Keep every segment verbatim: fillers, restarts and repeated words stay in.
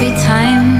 Every time.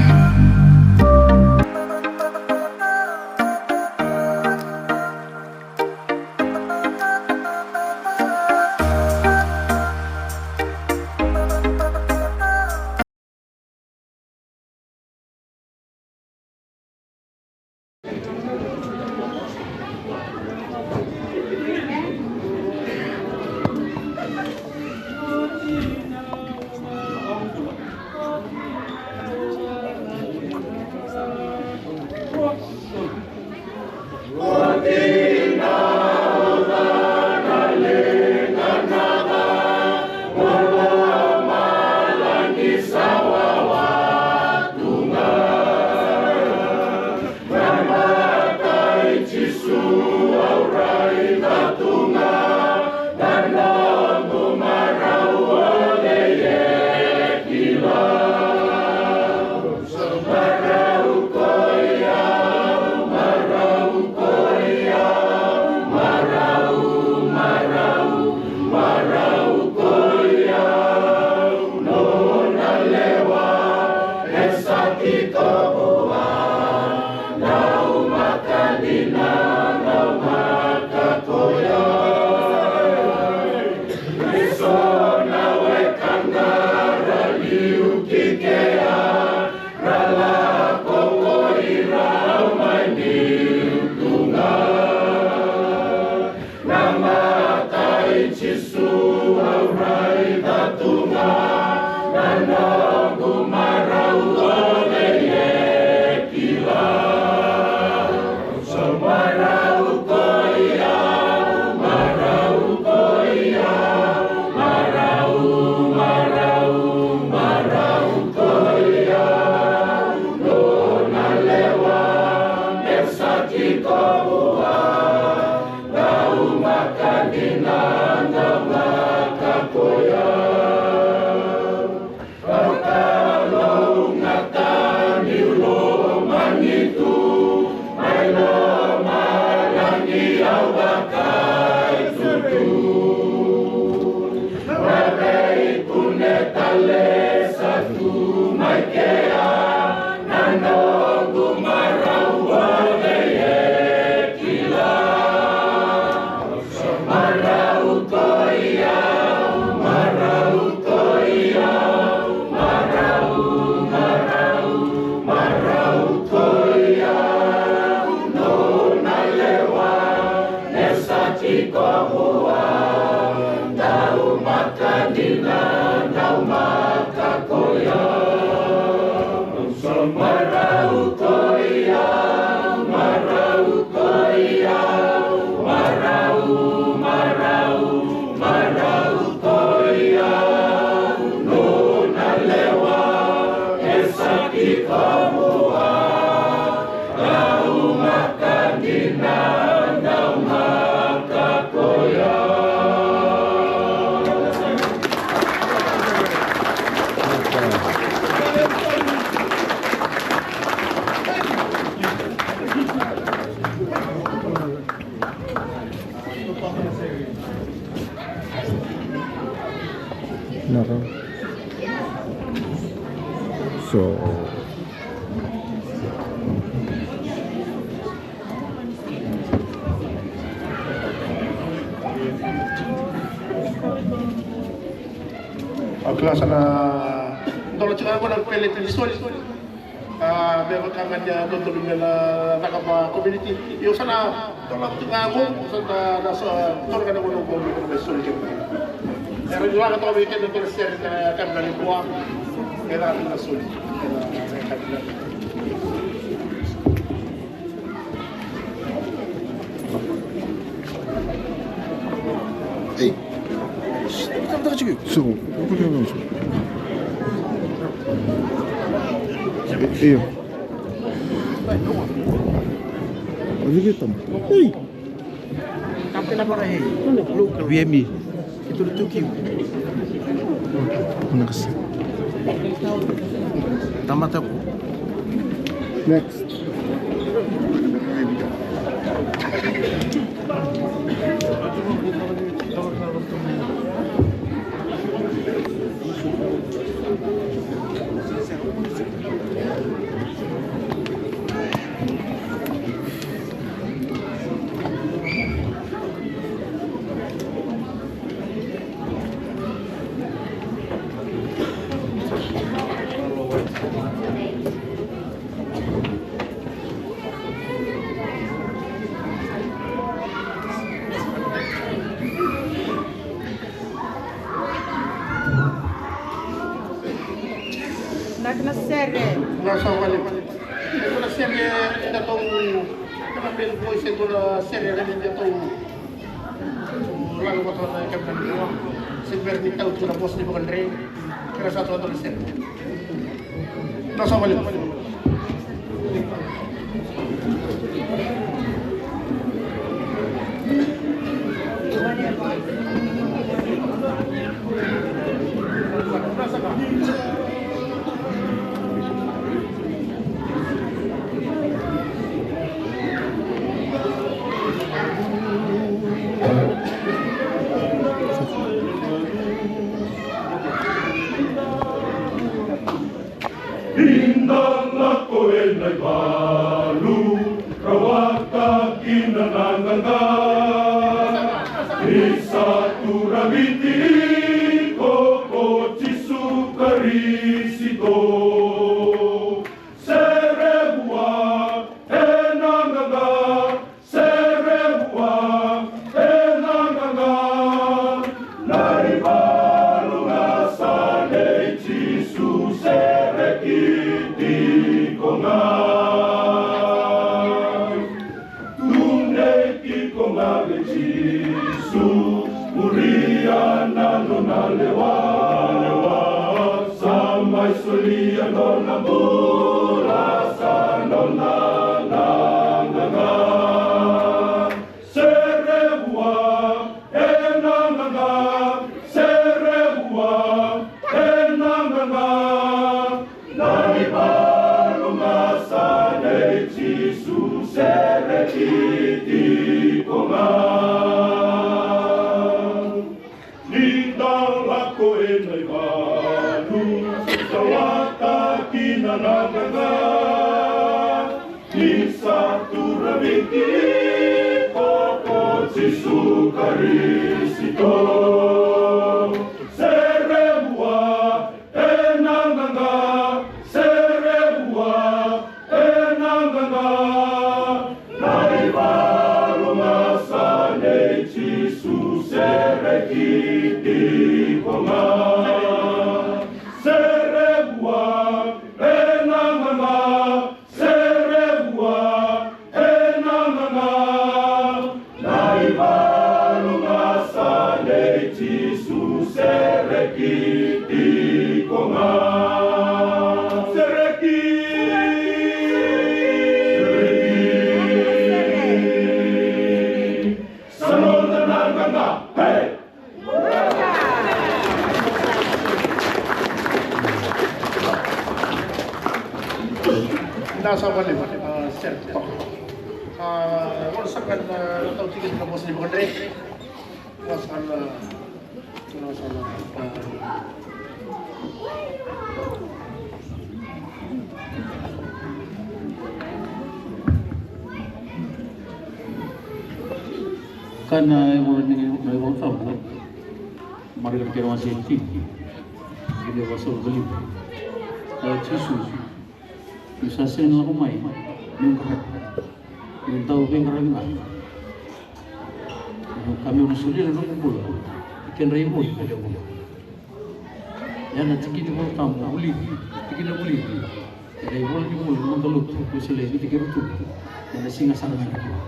Nada. So. Au kila sa na dola tiko ga na peleti ni soli. A, me vaka ga ni a dodonu me na caka va community. Io sa na dola tiko ga qo, sa na, na sa, dola ga na qo, qo, qo, me soli tiko. Era ni laga toka vei keda dola sere na kamera ni kua. Era ni na soli. Ei. So, io. Ei. Viyemi. Tamata. Next. Vinaka na sere. Na sa vale. E dua na sere e datou, na male voice, e dua na sere e datou lako vata na kemudou. Se bera ni tau tu na vosa ni vakadre. Kena sa tu na sere. Na sa vale. Ni da lako ena ivalu, rawata kina na qaqa. Ni sa turaga vei iko ko Jisu Karisito. Sere vua ena qaqa, sere vua ena qaqa. Na ivalu ga sa nei Jisu, sereki tiko ga. Tudei tiko ga vei Jisu, muria na nona lewa, lewa. Sa mai solia nona bula, sa nona na qaqa. Sere vua ena qaqa, sere vua ena qaqa. Na ivalu ga sa nei Jisu, sereki tiko ga. Ni da lako ena ivalu, rawata kina na qaqa. Ni sa turaga vei iko ko Jisu Karisito. Sere vua ena qaqa, sere vua ena qaqa. Na ivalu ga sa nei Jisu, sereki tiko ga. Sere vua ena qaqa, sere vua ena qaqa. Na ivalu ga sa nei Jisu, sereki tiko ga. Sereki. Sereki. Sa noda na qaqa. Hey! Na sa vale, a, sere. A, vole saka na tau tiko na vosa ni vakadre. Vosa na, vosa na, a, Ka na ivola ni, na iVolatabu, Marika na kena wase e tini, kena wase e tini. A, Jisu, ni sa sega ni lako mai, meu qaravi, meu dau veiqaravi ga. Ka meu na solia na noqu bula ki kedra ivoli na lewe vuqa. Ia na tikina ni iVolatabu vulici, tikina vulici ena ivola ni vula ni noda lotu ko Wesele e vica kei ruatolu, ena siga sara mai nikua.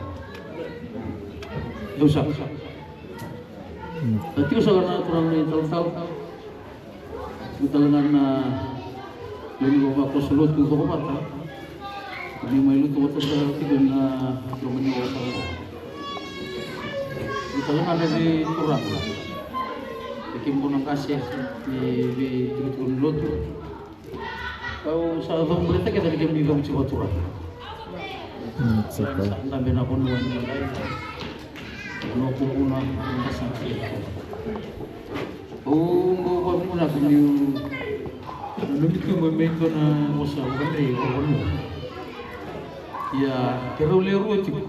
Dou sa, sa tiko saka na turaga na italatala, tiko tale ga na lewe ni vavakoso lotu Cokovata. Ni mai lotu vata sara tiko na loma ni vavakoso. Tiko tale ga na veituraga, e kemudou na qase ni veitikotiko ni lotu. Au sa cavuta kece na kemuni cavuti vakaturaga. Mm, sa dabe na vanua ni vanua kubuna ni sa. Au bau vakavinavinaka niu nanumi tu mai me dua na vosa vakadrei vakavanua. Ia keirau lewe rua tiko.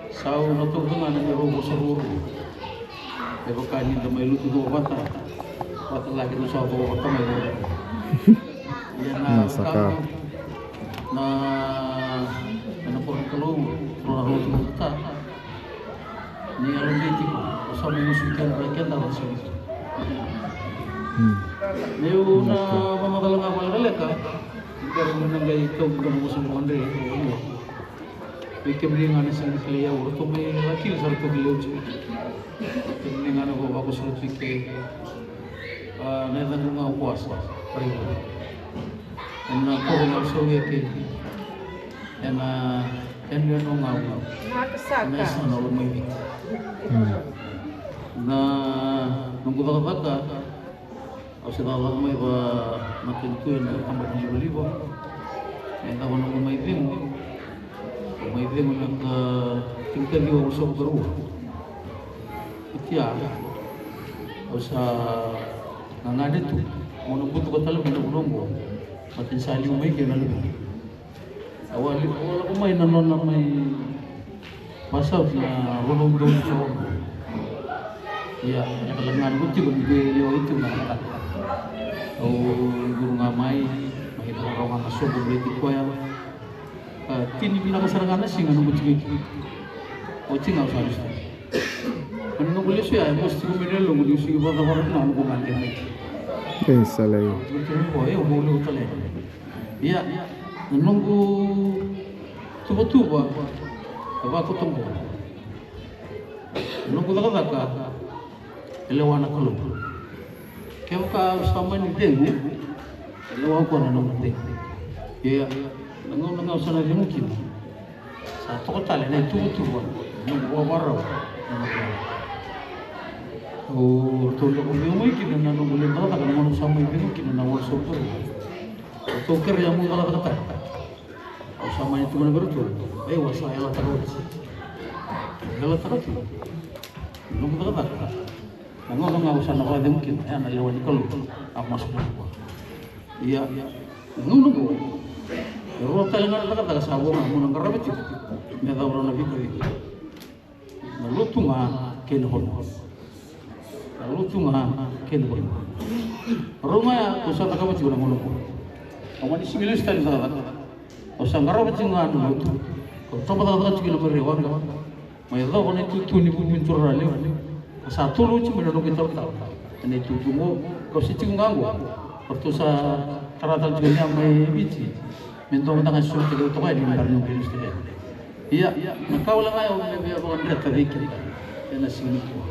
Sa au na tauca ga na keirau vosa ruarua. Me vaka ni da mai lotu Cokovata, vata laki na sa Cokovata mai. Ia na sa ka na, na koro ni Kalou, koro na lotu Cokovata. Ni yalo dei tiko, o sa mai musu keda, keda o sa musu. Hmm. Meu na vakamacala ga vakalekaleka. Ni bera ni na qai tauvi dua na vosa vakadre. Vei kemuni ga na sega ni kilai au, ratou mai Lakila sa ratou kilai au tiko. Kemuni ga na vavakoso ratou i ke. A, na yacaqu ga o Koasa Paraivuvu. Ena koro ga au sa via kei. Ena, ena yanuyanu ga au. Ena yasana o Lomaiviti. Na noqu cakacaka, au se cakacaka mai vakamatanitu ena tabana livaliva. E cava noqu mai cegu? Au mai cegu ena ka tinikaciwa ruasagavulu ka rua. Oti ya au sa gagane tu, au na butuka tale mai na vanua oqo. Baleta ni sa liu mai kina na luvequ. Au a li-, au a lako mai na nona mai pass out na rua na udolu ka ono. Ia, na ka lagilagi tiko ni vei lewa i tiko na ka. Au curu ga mai, mai vakarau ga na soqo baleti koya. A, tini vinaka sara ga na siga noqu tiko i ke. Oti ga au sa lesu. Ena noqu lesu ya, e mosi tiko mai na yaloqu niu sigi vakacavara tiko ga noqu gade mai. Ei, sa lai. Tiko tiko mai vua, e, au bau levu tale. Ia, na noqu tuvatuva, e vakakoto qo. Na noqu cakacaka, e lewa na Kalou. Kevaka au sa mani cegu, e lewa koya na noqu cegu. Ia, na gauna ga au sa na cegu kina, sa toka tale na ituvatuva, na noqu vakavakarau. Au ratou lako vei au mai kina na noqu lai cakacaka, na gauna au sa mai cegu kina na wala sa ratou. Ratou kerea meu cakacaka tale. Au sa mani tukuna vei ratou, e, au sa yalataka oti. Yalataka tu. Noqu cakacaka. Na gauna ga au sa na vakacegu kina, ya na lewa ni Kalou a masu mai vua. Ia, na gauna oqo, e rua tale ga na cakacaka sa vo ga meu na qarava tiko me cava na veika. Na lotu ga kei na vanua. Na lotu ga kei na vanua. Rau ga ya au sa cakava tiko na gauna oqo. Au mani sega ni lesu tale ni cakacaka. Au sa qarava tiko ga na lotu. Au toba cakacaka tiko ena Maria Waqa. Mai yacova na itutu ni vuvu ni turaga levu. Ka sa tolu oti mai na noqu italatala ena itutu oqo. Kau se tiko ga oqo. Ratou sa tara tale tiko mai Viti. Me dua mada ga e sota kei au toka yani me ra noqu italatala. Ia, na ka wale ga au me via vakadreta vei keda ena siga nikua.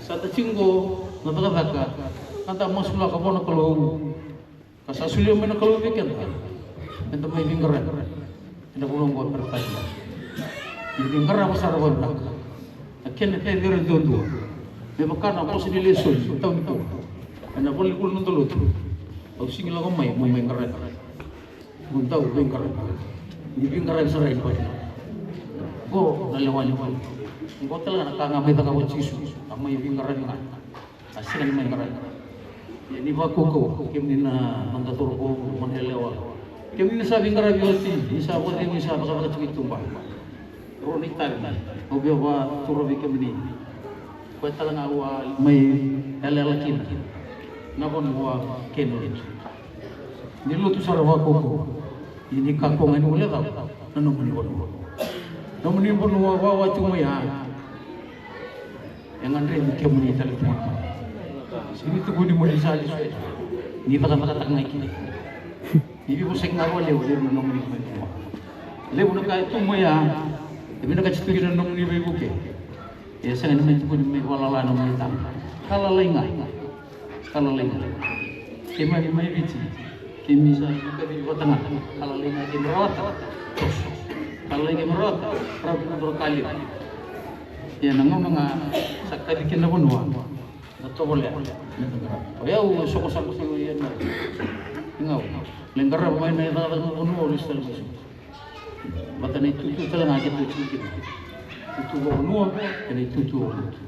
Sa da tiko oqo na cakacaka, ka da masulaka vua na Kalou. Ka sa solia mai na Kalou vei keda, eda mai veiqaravi ena vanua oqo e Peritania. Ni veiqaravi sara vakavinaka. Na kena cecere duadua, me vaka na vosa ni lesoni tau nikua. Ena vale ni vula noda lotu, au sega ni lako mai meu mai qaravi. Mo dau veiqaravi. Ni veiqaravi sara i vale. Qo na lewa ni vale. Qo tale ga na ka ga mai cakava o Jisu, a mai veiqaravi ga. A sega ni mai qaravi. Ia ni vakaukauwa kemuni na noda cauravou, gone yalewa. Kemuni na sa veiqaravi oti, ni sa vakacegu, ni sa cakacaka tiko i tuba. Rua na itavi au via vakatura vei kemuni. Koya tale ga au a mai yalayala kina na vanua kei na lotu. Ni lotu sara vakaukauwa. Ia ni kakua ga ni guilecava na nomuni vanua. Nomuni vanua wawa tiko mai ya. E gadrevi kemuni tale tiko ga. Sega ni tukuni mo ni sa lesu. Ni cakacakataka ga kina. Ni veivosaki ga vakalevu vei ira na nomuni vanua. Levu na ka e tu mai ya. E vinakati tu kina na nomuni veivuke. E sega ni mai tukuni me vakalala na nomuni tama. Ka lalai ga. Ka lalai ga. Keimami mai Viti, keimami sa kacivi vata ga. Ka lalai ga keimami rawata. Ka lalai keimami rawata. Rawa keimami rawata ka levu. Ia na gauna ga sa kaci kina na vanua, na tovolea. O yau e soko sara tiko ia na gau. Lai qarava mai na icakacaka na vanua, au lesu tale mai. Vata na itutu tale ga keitou tiko kina. Itutu vakavanua kei na itutu vakalotu.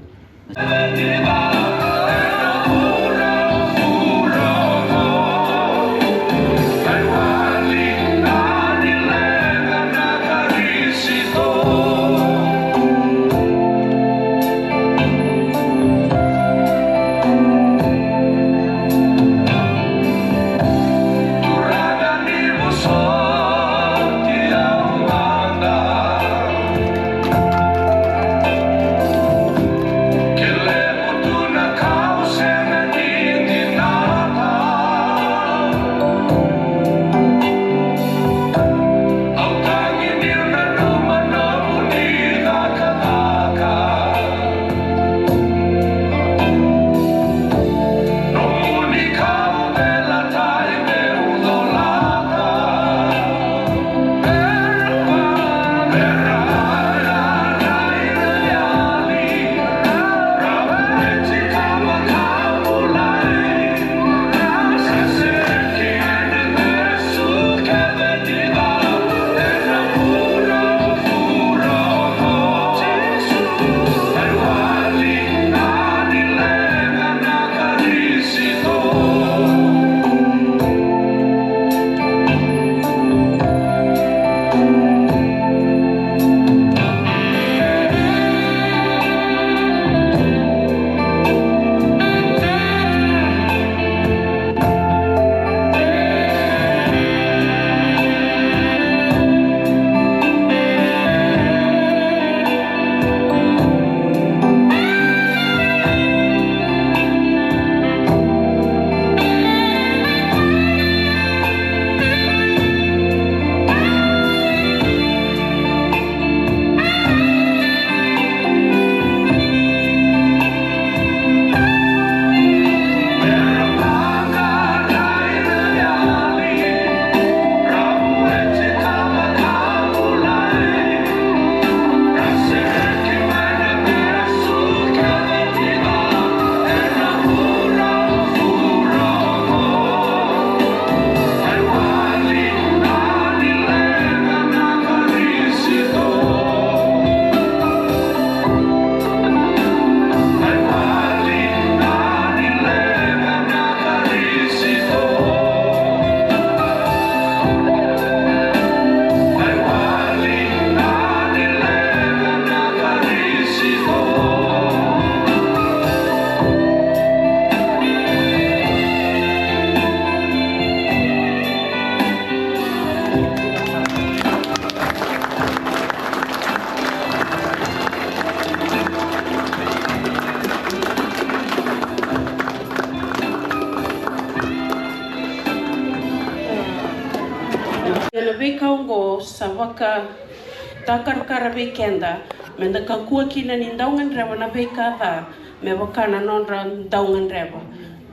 Veika oqo sa vakatakarakara vei keda, me da kakua kina ni dau gadreva na veika ca me vaka na nodra dau gadreva.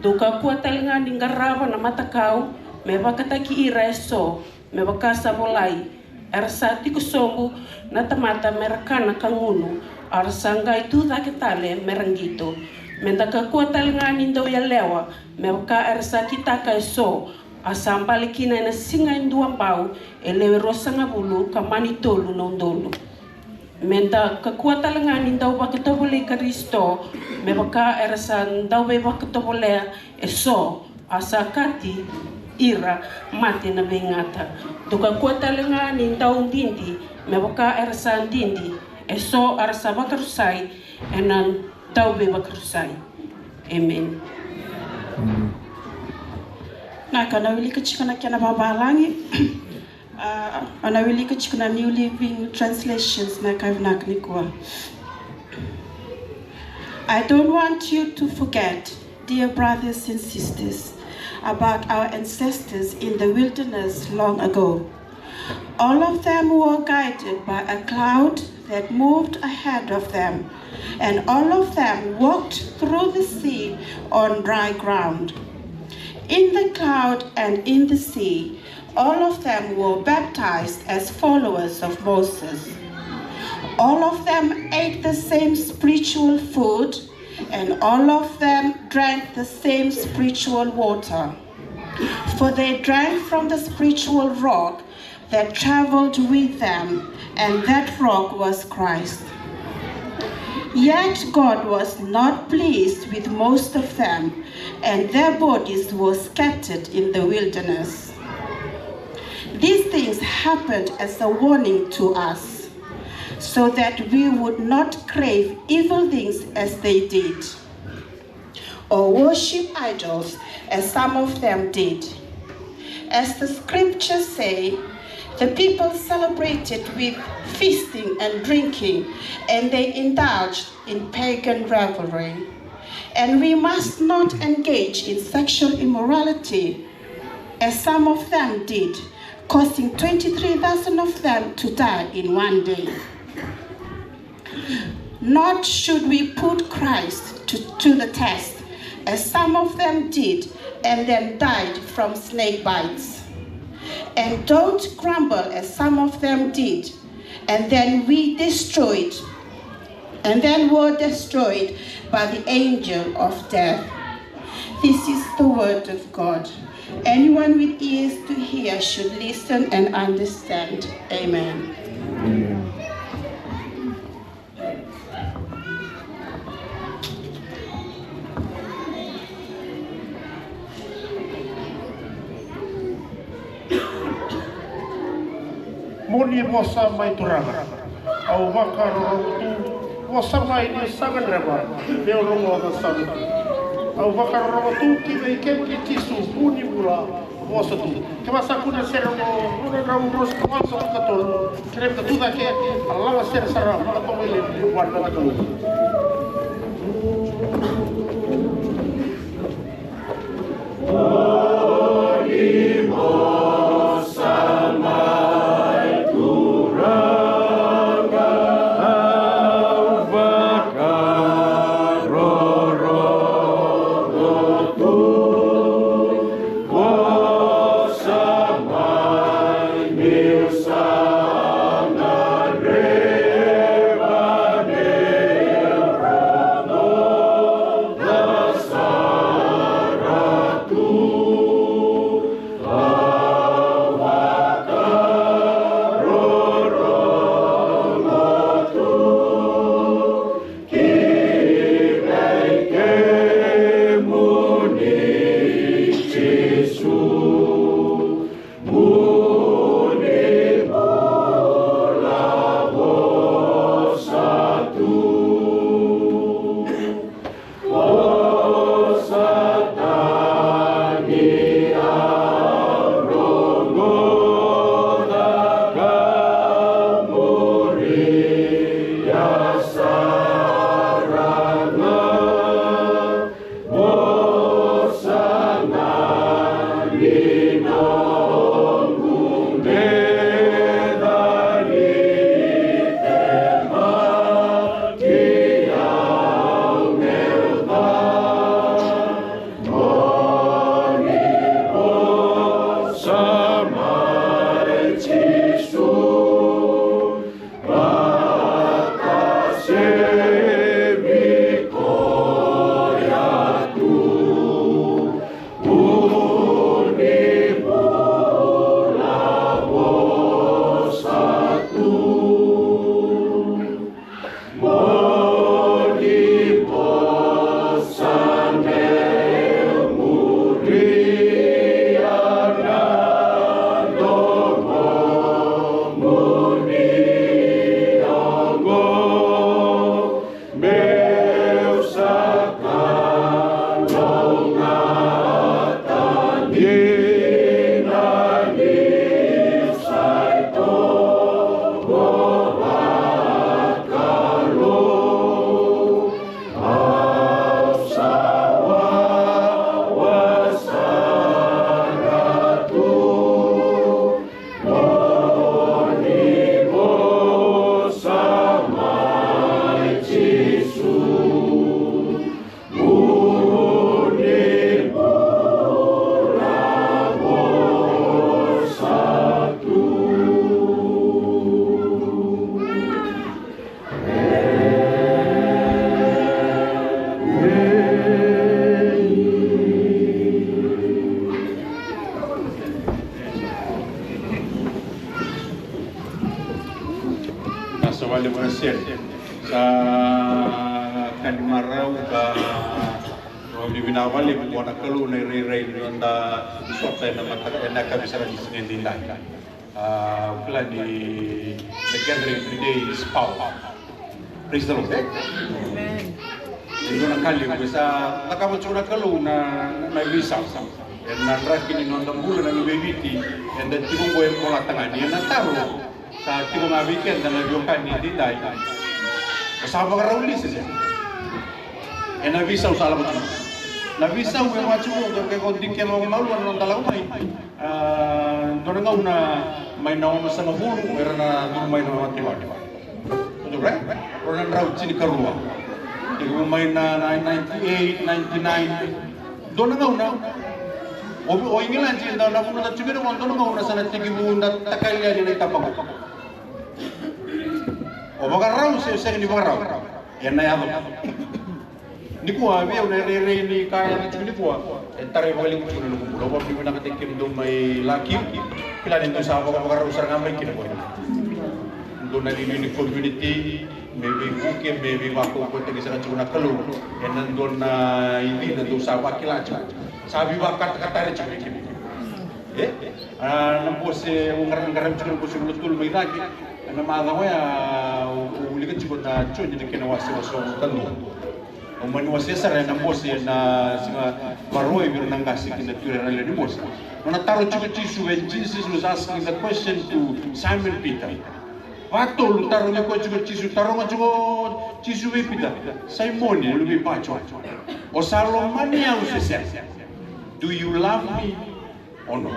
Dou kakua tale ga ni qarava na matakau me vakataki ira eso, me vaka sa volai: Era sa tiko sobu na tamata me ra kana ka gunu, a ra sa qai tu cake tale me ra qito. Me da kakua tale ga ni dau yalewa me vaka era sa kitaka eso, a sa bale kina ena siga e dua bau e lewe ruasagavulu ka mani tolu na udolu. Me da kakua tale ga ni dau vakatovolei Karisito me vaka era sa dau veivakatovolea eso, a sa kati ira mate na veigata. Dou kakua tale ga ni dau didi me vaka era sa didi eso, a ra sa vakarusai ena dau veivakarusai. Emeni. Na ka na wilika tiko na kena vavalagi. A, au na wilika tiko na New Living Translations na ka vinaka nikua. I don't want you to forget, dear brothers and sisters, about our ancestors in the wilderness long ago. All of them were guided by a cloud that moved ahead of them, and all of them walked through the sea on dry ground. In the cloud and in the sea, all of them were baptized as followers of Moses. All of them ate the same spiritual food, and all of them drank the same spiritual water. For they drank from the spiritual rock that traveled with them, and that rock was Christ. Yet God was not pleased with most of them, and their bodies were scattered in the wilderness. These things happened as a warning to us, so that we would not crave evil things as they did, or worship idols as some of them did. As the scriptures say, the people celebrated with feasting and drinking, and they indulged in pagan revelry. And we must not engage in sexual immorality, as some of them did, causing twenty-three thousand of them to die in one day. Not should we put Christ to, to the test, as some of them did, and then died from snake bites. And don't grumble, as some of them did, and then we destroyed, and then were destroyed by the angel of death. This is the word of God. Anyone with ears to hear should listen and understand. Amen. Mo ni vosa mai Turaga. Au vakarorogo tu, vosa mai ni sa gadreva meu rogoca sa vuki. Au vakarorogo tu ki vei kemuni Jisu, vu ni bula, vosa tu. Kevaka sa kune sere oqo, rua na drau ruasagavulu ka walu, tolusagavulu ka tolu, kerea me da tu cake, a laga sere sara, vakatovolei vua na Kalou. Sa vale vua na sere. Sa ka ni marau ka vakavinavinaka vakalevu vua na Kalou na irairai ni noda sota ena mataka ena yakavi sara ni siga edaidai. A, au kila ni the gathering today is power. Praise the Lord, eh? Amen. E dua na ka levu e sa cakava tiko na Kalou na, na veisau. Ena draki ni noda bula na veiviti, eda tiko qo e Bolatagane. Ena taro sa tiko ga vei keda na veiwekani edaidai. Sa vakarau lisi se ena veisau sa lako tiko. Na veisau e vaka tiko qo, ke ko dikeva vakamalua na noda lako mai. A, dua na gauna mai na onosagavulu era na curu mai na mataivalu. Right? Rua na drau tinikarua. Tekivu mai na, na ninety-eight, ninety-nine. Dua na gauna. O, o Igiladi, da na vunautaka tiko kina, dua na gauna sa na tekivu da takali yani na itabagone. O vakarau se o sega ni vakarau, ena yaco. Nikua vei au na irairai ni ka e yaco tiko nikua e tarai vakalevu tiko na noqu bula. Au vakavinavinakataki kemudou mai Laki. Kila ni dou sa vakavakarau sara ga mai kina qo. Dou na liuliu ni community, me veivuke, me veivakaukauwataki sara tiko na Kalou ena dua na icina dou sa vakila tiko. Sa veivakatakatari tiko mai kina. E? A, na bose, au qara-, qaravi tiko na bose vula tolu mai cake. Ena macawa oya, au, au wilika tiko na Joni na kena wase, wase onosagavulu. Au mani wasea sara ena bose na siga Vakarauwai vei ira na qase kei na tuirara lewe ni bose. Nona taro tiko Jisu, when Jesus was asking the question to Simon Peter. Vakatolu, tarogi koya tiko Jisu, taroga tiko Jisu vei Pita. Simoni, luve i Pajo. O sa lomani au se sega? Do you love me? Ono.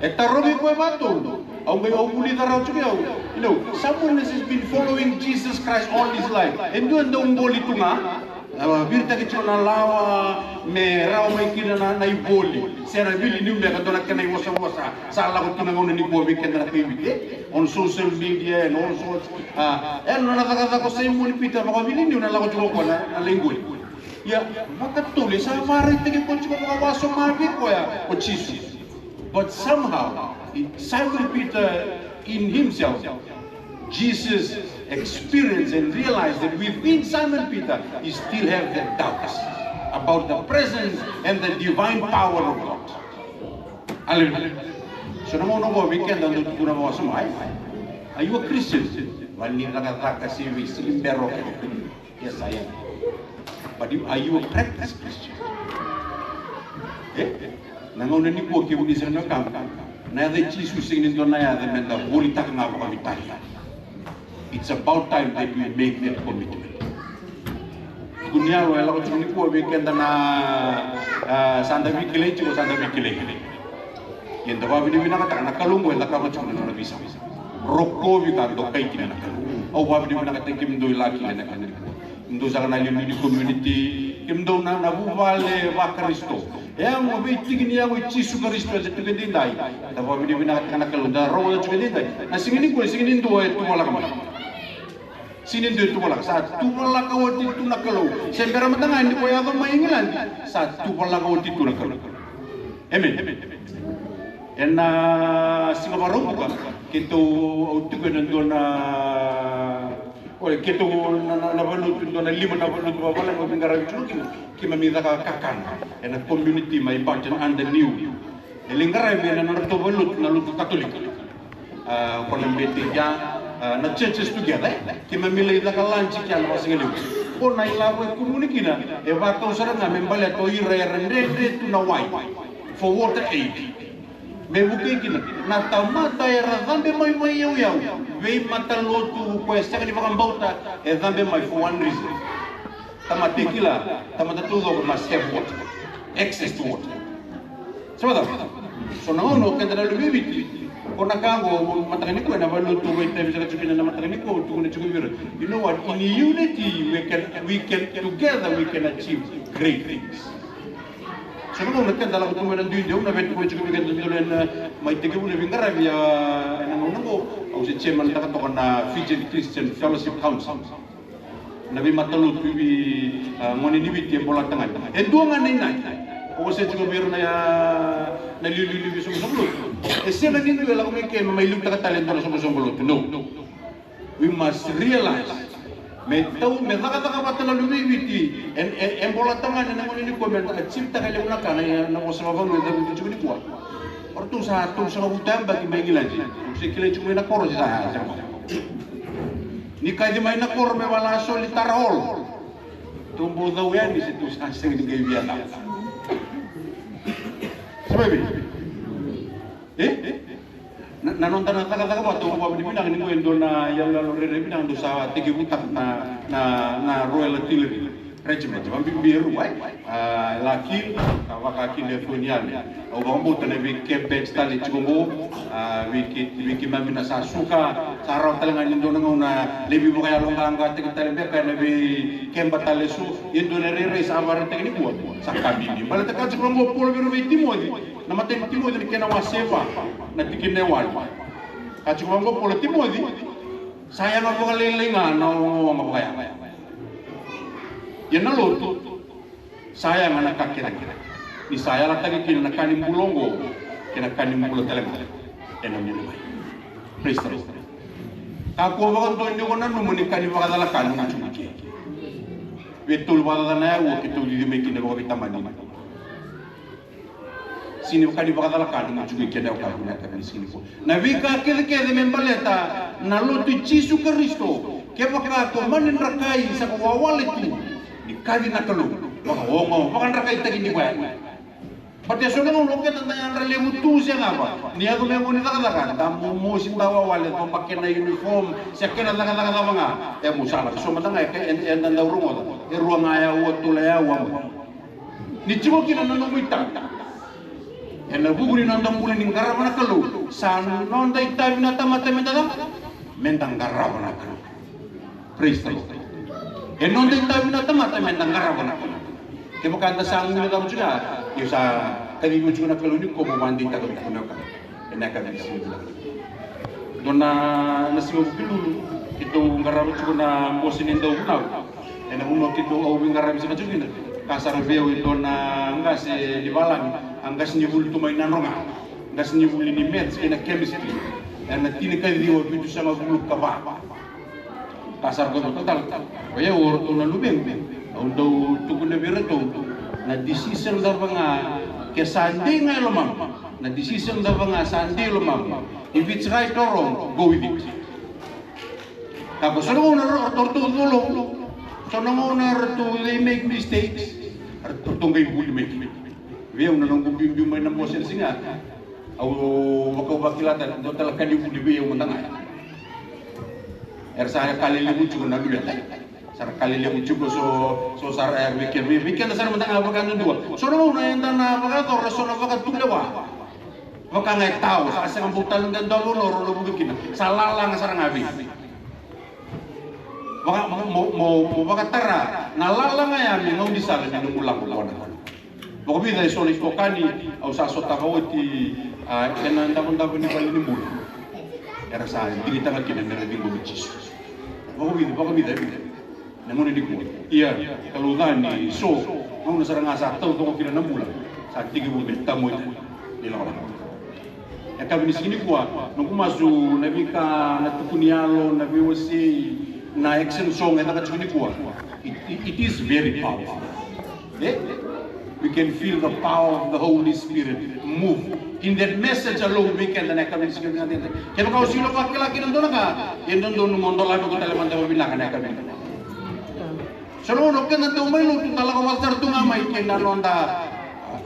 E tarogi koya vakatolu. Au qai, au vulica rawa tiko au. You know, someone has been following Jesus Christ all his life. E dua e dau qoli tu ga. A, viritaki tiko na lawa me rawa mai kina na, na ivoli. Se na viliniu beka dua na kena ivosavosa. Sa lako tu na gauna nikua vei keda na kaiviti. On social media and all sorts. A, e nona cakacaka o Simoni Pita vakavili niu na lako tiko o koya na, na lai qoli. Ia, vakatolu, e sa vakaraitaki koya tiko vakawasoma vei koya o Jisu. But somehow, Simon Peter in himself, Jesus experienced and realized that within Simon Peter, he still have the doubts about the presence and the divine power of God. Hallelujah. So na gauna qo vei keda dau tukuna vakawasoma, ai, are you a Christian? Vale ni cakacaka se vei, se ni bero. Yes, I am. But you, are you a practiced Christian? E? Na gauna nikua kemuni sega ni wekaqu, na yaca i Jisu sega ni dua na yaca meda volitaka ga vakaveitalia. It's about time that we make that commitment. Tukuni yalo e lako tiko nikua vei keda na, a, sa da veikilai tiko, sa da veikilai. Ia da vakavinavinakataka na Kalou qo e cakava tiko na nona veisau. Rokovi ka dokai kina na Kalou. Au vakavinavinakataki kemudou i Laki ena yakavi nikua. Kemudou saka na liuliu ni community, kemudou na, na vuvale vaKarisito. E yago vei tiki ni yago i Jisu Karisito eda tiko edaidai. Da vakavinavinakataka na Kalou, da rogoca tiko edaidai. Na siga nikua e siga ni dua e tuvalaka mai. Siga ni dua e tuvalaka, sa tuvalaka oti tu na Kalou. Se bera mada ga ni ko yaco mai Igiladi, sa tuvalaka oti tu na Kalou. Amen. Ena siga Vakaraubuka, keitou, au tiko ena dua na, oi, keitou na, na, na valenilotu, dua na lima na valenilotu vakavalagi au veiqaravi tiko kina, keimami caka kakana ena community mai Barton under New. E lai qaravi ena nodratou valenilotu na lotu Katolika. A, ko na bete ya, a, na churches together, e? Keimami lai caka lunch kea na vakasigalevu. Ko na ilavo e kumuni kina, e vakau sara ga me baleta o ira era dredre tu na wai. for water aid. Me vukei kina na tamata era cabe mai mai yauyau, veimatalotu ko e sega ni vakabauta, e cabe mai for one reason. Tamata e kila, tamata taucoko must have water, access to water. Sa vata? So na gauna o keda na luve i Viti, ko na ka oqo mataka nikua na valenilotu vakaitavi saka tiko kina na mataka nikua, au tukuna tiko vei ira, you know what, in unity we can, we can, together we can achieve great things. So na gauna keda lako tu mai na duidui, au na veitukuna tiko vei keda dodonu ena mai tekivu na veiqaravi. A, ena gauna oqo au se chairman taka toka na Fijian Christian Fellowship Council. Na veimatalotu i vei, a, gone ni Viti e bolatagane. E dua ga na inaki. Au wasea tiko vei ira na, a, na liuliu ni veisoqosoqo lotu. E sega ni dua e lako mai ke me mai liutaka tale e dua na soqosoqo lotu. No. We must realize me tau, me cakacaka vata na luve i Viti e, e, e bolatagane na gone nikua me da achieve taka e levu na ka na, na vosa vakavanua e cavuti tiko nikua. O ratou sa tolusagavulu tabaki mai Igiladi. Au se kilai tiko mai na koro se sa, sa. Ni kaci mai na koro me vala soli tara olo. Tou bau cau yani se tou sa sega ni qai via cau. Sa mai vei? E? Na, na noda na cakacaka vata, au vakavinavinaka ni qo e dua na iyaloyalo rairai vinaka dou sa tekivutaka na, na, na Royal Artillery Regiment, vakabibi e rua, e? A, Larkhill, ka vaka kina e Thorney. Au vakabauta na vei camp badge tale tiko qo, a, vei kei, vei keimami na sa suka, sa rawa tale ga ni dua na gauna laivi vakayaloqaqataki tale beka ena vei keba tale eso, ia dua na rairai sa vakaraitaki nikua, sa ka bibi. Baleta ka tiko qo Paula vei ira vei Timoci, na imatai ni Timoci na kena wase va, na tikina e walu. Ka tiko vaqo o Paula, Timoci, sa yaga vakalailai ga na ogaoga vakayago. Ia na lotu sa yaga na ka kecekece, ni sa yalataki kina na ka ni bula oqo kei na ka ni bula tale ga ena muri mai. Praise the Lord. Kakua vakadua ni ko nanuma ni ka ni vakacalaka nomu tiko i ke. Vei tolu vakacaca na yaua keitou cici mai kina vakaveitamani. Sini vaka ni vakacalaka na nomu tiko i keda, au kaya vei iko na yakavi ni siga nikua. Na veika kecekece me baleta na lotu i Jisu Karisito, kevaka ko mani drakai sa ko wawale tu, ni kaci na Kalou, vakaoga, vakadrakaitaki ni koya. But e so na gauna o keda da yadra levu tu se cava, ni yaco me gone cakacaka, da momosi, da wawale, da bake na uniform, se kena cakacaka cava ga, e mo sa lako so mada ga, e, e, eda dau rogoca, e rua ga yaua, tolu yaua. Ni tiko kina na nomu itavi ena vuku ni noda bula ni qarava na Kalou, sa noda itavi na tamata meda cava? Meda qarava na Kalou. Praise the Lord. E noda itavi na tamata meda qarava na Kalou. Kevaka da sa guilecava tiko ya, io sa kacivi tiko na Kalou ni ko mo vakadeitaka tiko na ka. Ena yakavi ni siga vinaka. Dua na, na siga Vukelulu, keitou qarava tiko na bose ni dauvunau. Ena vanua keitou, au veiqaravi saka tiko kina. Ka sara vei au e dua na qase ni valagi, a qasenivuli tu mai Nadroga. Qasenivuli ni maths kei na chemistry. Ena tinikaciwa vitusagavulu ka va. Ka sara ko tautala. O yau, o ratou na luvequ, au dau tukuna vei iratou, na decision cava ga, ke sa dei ga e lomamu, na decision cava ga sa dei e lomamu, if it's right or wrong, go with it. Ka ko so na gauna ra-, ratou, ratou colo, so na gauna ratou, they make mistakes, ratou qai vuli mai. Vei au na noqu biubiu mai na bose na siga, au vaka, au vakila tale, dua tale ka ni vuli vei au mada ga. Era sa ra ka lelevu tiko na luveda. Sa ra ka lelevu tiko so, so sa ra, e, vei ke-, vei, vei keda sara mada ga vakayadudua. So na gauna eda na vakayacora so na vakatulewa. Vaka ga e tao, sa sega bau tale ni dua na vanua o na vuka kina. Sa lalaga sara ga vei. Vaka, mo, mo, mo, mo vakatara na lalaga ya me gaunisala ni nomu lako qo na. Vakavica e so na itokani au sa sotava oti, a, ena davodavo ni vale ni bula. Era sa digitaka kina mera ciqomi Jisu. Vakavica, vakavica, e vica na gauna nikua. Ia, kalouca ni so gauna sara ga sa taucoko kina na bula, sa tekivu me tamoya ni lakolako. E yakavi ni siga nikua, noqu masu na veika, na tuku ni yalo, na veiwasei, na action song e caka tiko nikua. It, it, it is very powerful. Eh? We can feel the power of the Holy Spirit move in that message alone. Vei keda na yakavi ni siga nikua. Kevaka o sega ni vakila kina dua na ka, e dodonu mo dolavi iko tale mada vakavinaka na yakavi nikua. So na gauna o keda dau mai lotu, da lako vata sara tu ga mai kei na noda,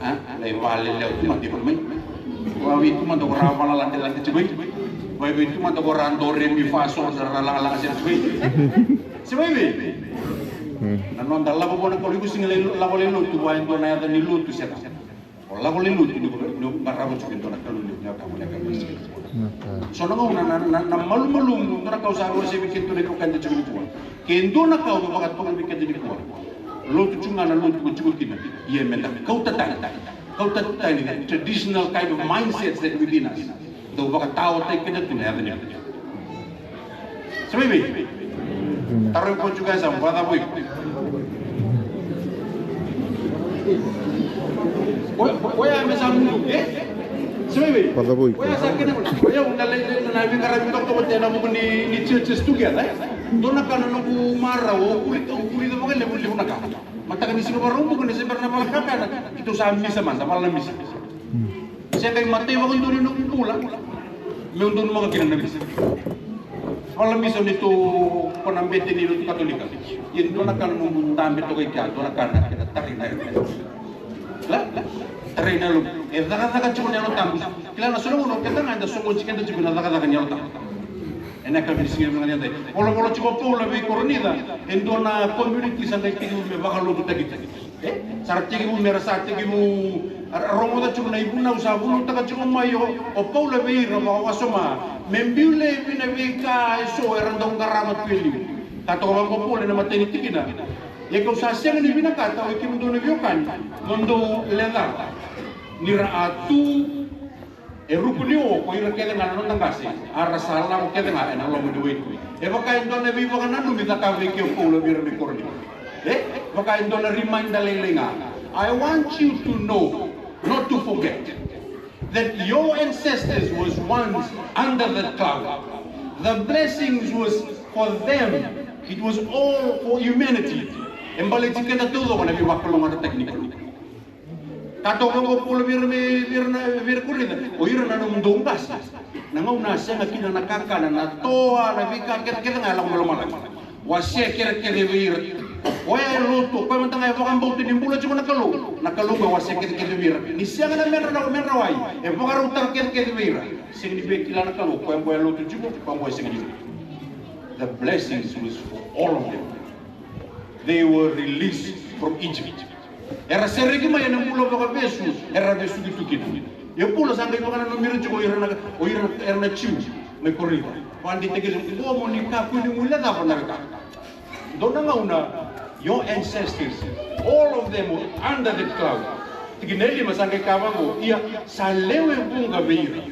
a, A, lai valelewa tu mada, iko mai. Vavei tu mada ko ra valaladelade tiko i. Vavei tu mada ko ra do re mi fa so da ra lagalaga sere tiko i. Se vavei. Na noda lako vua na Kalou, iko sega ni lako lai lotu vua e dua na yaca ni lotu sega. O lako lai lotu ni ko, ni ko qarava tiko e dua na Kalou levu, ni o ka vua na Kalou levu. So na gauna na, na, na malumalumu, dua na ka au sa vosa vei keda na iko keda tiko nikua. Ke dua na ka au vakatoka vei keda nikua. Lotu tu ga na lotu ko tiko kina. Ia me da kauta tani. Kauta tani the traditional kind of mindsets that within us. Dau vakataotaki keda tu na yaca ni. Sa vei vei. Taro i Portugal sa vakacava iko? Oya me sa mudu, e? Sa vei vei. Oya sa kena, oya una lei lei na veiqaravi toka vata ena vuku ni, ni churches together, e? Dua na ka na noqu marau, au kuri, au kuri vakalevu levu na ka. Mataka ni siga Vakaraubuka ni se bera na vale kakana, keitou sa misa mada, vale na misa. Se qai matai vakadua ni noqu bula meu donumaka kina na misa. Vale na misa ni tou ko na bete ni lotu Katolika. Ia dua na ka na noqu dabe toka i kea, dua na ka na kena tarai na yalo. La, tarai na yalo. E cakacaka tiko na Yalo Tabu. Kila na so na gauna keda ga eda soqoti keda tiko na cakacaka ni Yalo Tabu. Ena yakavi ni siga ni veigagadre. Volavola tiko o Paula vei Korinica, e dua na community sa qai tekivu me vakalotutaki tiko. E, sa ra tekivu me ra sa tekivu, a, ra rogoca tiko na ivunau sa vunautaka tiko mai o, o Paula vei ira vakawasoma. Me biu laivi na veika eso era dau qarava tu e liu. Ka toka vaqo o Paula ena imatai ni tikina. Ia kau sa sega ni vinakata, oi kemudou na veiwekani, mo dou lecava. Ni ra a tu e ruku ni o ko ira kece ga na noda qase, a ra sa lako kece ga ena loma ni waitui. E vaka e dua na veivakananumi cakava vei kea o Paula vei ira mai Korinica. E vaka e dua na reminder lailai ga. I want you to know, not to forget, that your ancestors was once under that cloud. The blessings was for them. It was all for humanity. E baleti keda taucoko na veivakalougatataki ni Kalou. Ka toka vaqo o Paula vei ira, vei ira na, vei ira Korinica. O ira na nomudou qase. Na gauna a sega kina na kakana, na toa, na veika kecekece ga e lako mai lomalagi. Wasea kece kece vei ira. Oya e lotu, o koya mada ga e vakabauta ni bula tiko na Kalou. Na Kalou me wasea kece kece vei ira. Ni sega na medra na, medra wai. E vakarautaka kece kece vei ira. Sega ni via kila na Kalou, o koya qo e lotu tiko, o koya qo e sega ni. The blessings was for all of them. They were released from Egypt. Era sereki mai ena bula vakavesu era vesuki tu kina. Ia o Paula sa qai vakananumi ira tiko, o ira na, o ira era na Jiu mai Korinica. Vakadeitaki ira, qo mo ni kakua ni guilecava na wekaqu. Dua na gauna, your ancestors, all of them were under that cloud. Tikina e lima sa qai kaya vaqo, ia sa lewe vuqa vei ira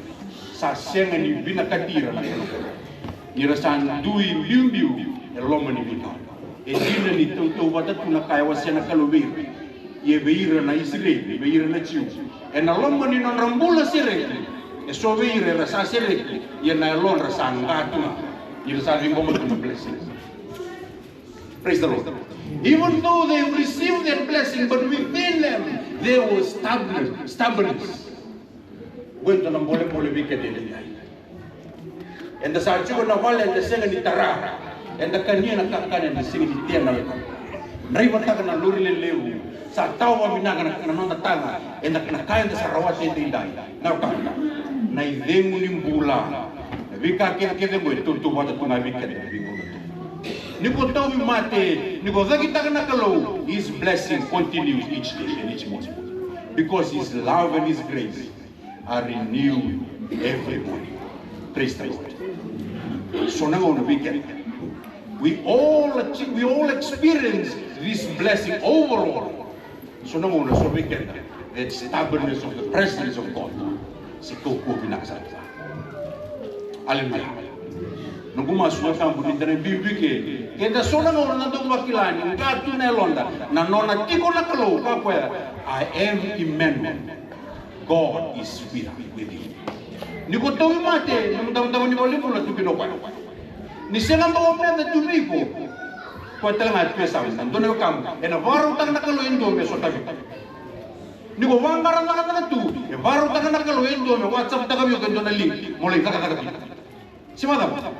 sa sega ni vinakati ira na Kalou. Ni ra sa dui biubiu e loma ni veikau. E dina ni tautauvata tu na ka e wasea na Kalou vei ira. Ia vei ira na Isireli, vei ira na Jiu, ena loma ni nodra bula sereki, e so vei ira era sa sereki, ia na yalodra sa qa tu ga. Ni ra sa ciqoma tu na blessing. Praise the Lord. Even though they received that blessing, but within them there was stubbornness, stubbornness. Qo e dua na bolebole vei keda edaidai. Eda sa tiko na vale eda sega ni tara. Eda kania na kakana eda sega ni tea na wekada. Draivataka na lori lelevu. Sa tawa vinaka na, na noda taga. Eda na ka eda sa rawata edaidai. Na kakana. Na icegu ni bula. Na veika kecekece qo e tautauvata tu ga vei keda na veibula tu. Ni ko tauvimate, ni ko cakitaka na Kalou, His blessing continues each day and each morning. Because His love and His grace are renewed every morning. Praise the Lord. So na gauna vei keda, we all achieve, we all experience this blessing overall. So na gauna so vei keda, that stubbornness of the presence of God. Se kaukaua vinaka sara. Aleluya. Noqu masu na tabu ni da na biubiu ke, keda so na gauna na dau vakila ni qa tu na yaloda na nona tiko na Kalou, ka koya, I am Emmanuel. God is with, with you. Ni ko tauvimate, na mudamudama ni valenibula tu kina o koya. Ni sega bau o meca tu vei iko, koya tale ga tu e sa na dua na wekamu ena vakarautaka na Kalou e dua me sotavi iko. Ni ko vaqara cakacaka tu, e vakarautaka na Kalou e dua me WhatsApp-taka vei iko e dua na link mo lai cakacaka tu. Se vakacava?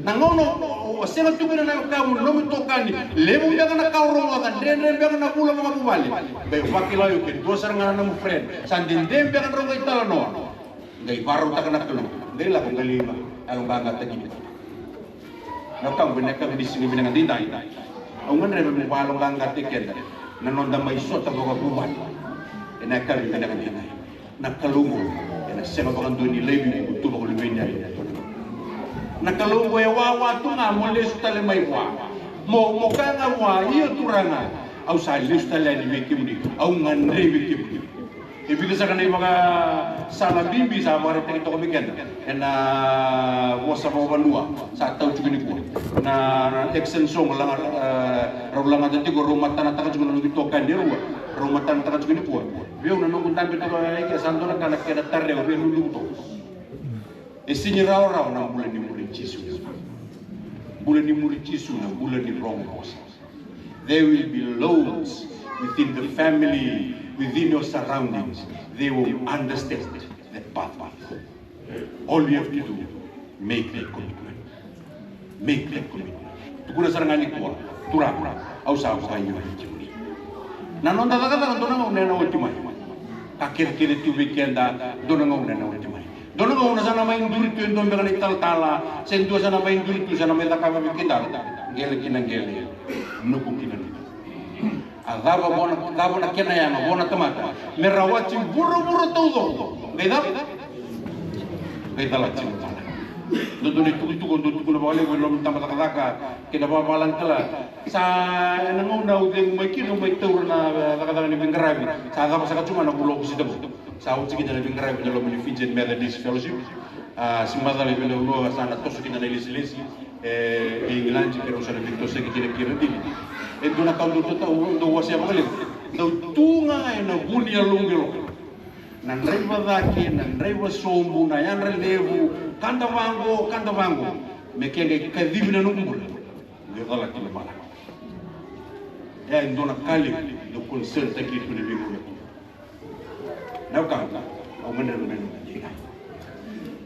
Na gauna o, o, o sega tu kina na wekamu, nomu itokani, levu beka na ka o rogoca, dredre beka na vula vakavuvale. Qai vakila io ke dua sara ga na nomu friend sa dede beka drau qai talanoa. Qai varautaka na Kalou, qai lako qai lai vaqaqataki. Na wekamu, vinaka, vinaka ni siga vinaka daidai. Au gadreva meu vaqaqataki keda na noda mai sota vakavuvale ena yakavi vinaka daidai. Na Kalou qo ena sega vakadua ni laivi iko tu vakaluveni yani. Na Kalou qo e wawa tu ga mo lesu tale mai vua. Mo, mo kaya ga vua, io Turaga, au sa lesu tale yani vei kemuni, au gadrevi kemuni. E vica saka na ivakasala bibi sa vakaraitaki toka vei keda ena vosa vakavanua sa tau tiko nikua. Na, na action song laga, e, rau lagata tiko, rau matanataka tiko na noqu itokani e rua. Rau matanataka tiko nikua. Vei au na noqu dabe toka e ke sa dua na ka na kena tara au, vei au luluvu toka. E sega ni rawarawa na bula ni muri Jisu. Bula ni muri Jisu na bula ni rogo vosa. There will be loads within the family, within your surroundings. They will understand the path. All you have to do, make that commitment. Make that commitment. Tukuna sara ga nikua, Turaga, au sa vakaio vei kemuni. Na noda cakacaka dua na gauna ena oti mai. Ka kecekece tu vei keda, dua na gauna ena oti mai. Dua na gauna sa na mai duri tu e dua beka na italatala, se dua sa na mai duri tu, sa na mai cakava vei kedaru. Qele ki na qele, nuku ki na nuku. A cava vua na, cava na kena yaga vua na tamata me rawati vuravura taucoko? Qai cava? Qai calati na tamata. Dodonu na itukutuku, dodonu na itukutuku vakalevu e loma ni tabacakacaka kei na vavalagi tale. Sa ena gauna au cegu mai kina, au mai taura na, e, cakacaka ni veiqaravi. Sa cava saka tu ga na vula o Okosita qo. Sa oti kina na veiqaravi ena loma ni Fijian Methodist Fellowship. A, se macala e veivanua sa na toso kina na ilesilesi e, e Igiladi, keirau sa na veitosoyaki kina kei Radini. E dua na ka dau tata, dau wasea vakalevu. Dau tu ga ena vu ni yaloqu e loma. Na draiva cake, na draiva sobu, na yadra levu, kada vaqo, kada vaqo. Me ke qai kacivi na noqu bula, qai calati na bala. E, e dua na ka levu dau concern taki tu na veigauna. Now come, au gadreva me noda dina.